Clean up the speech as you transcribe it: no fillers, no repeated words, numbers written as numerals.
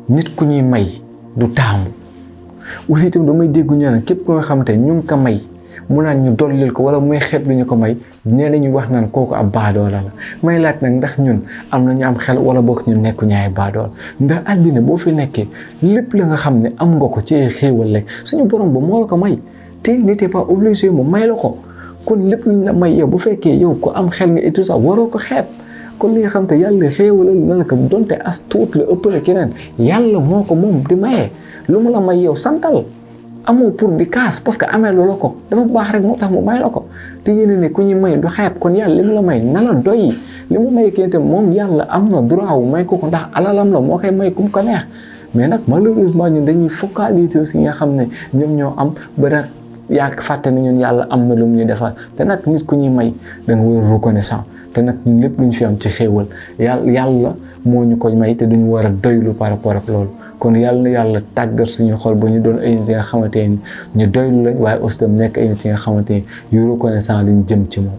nit ku ñuy may du taamu aussi tamit damay dégg ñu naan képp ko nga xamante ne ñu ngi ko may mu naan ñu dollil ko wala muy xeeb lu ñu ko may nee nañu wax naan kooku ab baadoola la may laaj nag ndax ñun am na ñu am xel wala bokk ñu nekku ñaay baadool ndax àddina boo fi nekkee lépp la nga xam ne am nga ko ci xéewal rek suñu borom ba moo la ko may te n'était pas obligé mu may la ko kon lépp luñ la may yow bu fekkee yow ko am xel nga et tout ça waroo ko xeeb kon li nga xam te yàlla xéewalal na la ko donte as tuut la ëpp la keneen yàlla moo ko moom di maye lu mu la may yow santal amoo pour di kaas parce que amee loola ko dafa baax rek moo tax mu may la ko te yéene ne ku ñu may du xeeb kon yàlla li mu la may na la doy li mu may kente moom yàlla am na droit wu may ko ndax alalam la moo koy may kum ko neex mais nag malheureusement ñun dañuy focaliser aussi nga xam ne ñoom ñoo am ba nag yaa fàtte ne ñun yàlla am na lu mu ñu defal te nag nit ku ñuy may da nga war a reconnaissant te nag ñun lépp lu ñu fi am ci xéewal yàlla moo ñu ko may te duñu war a doylu par rapport ak loolu kon yàlla na yàlla tàggat suñu xol ba ñu doon ay nit yi nga xamante ni ñu doylu lañ waaye aussi tam nekk ay nit yi nga xamante ni yu reconnaissant lañ jëm ci moom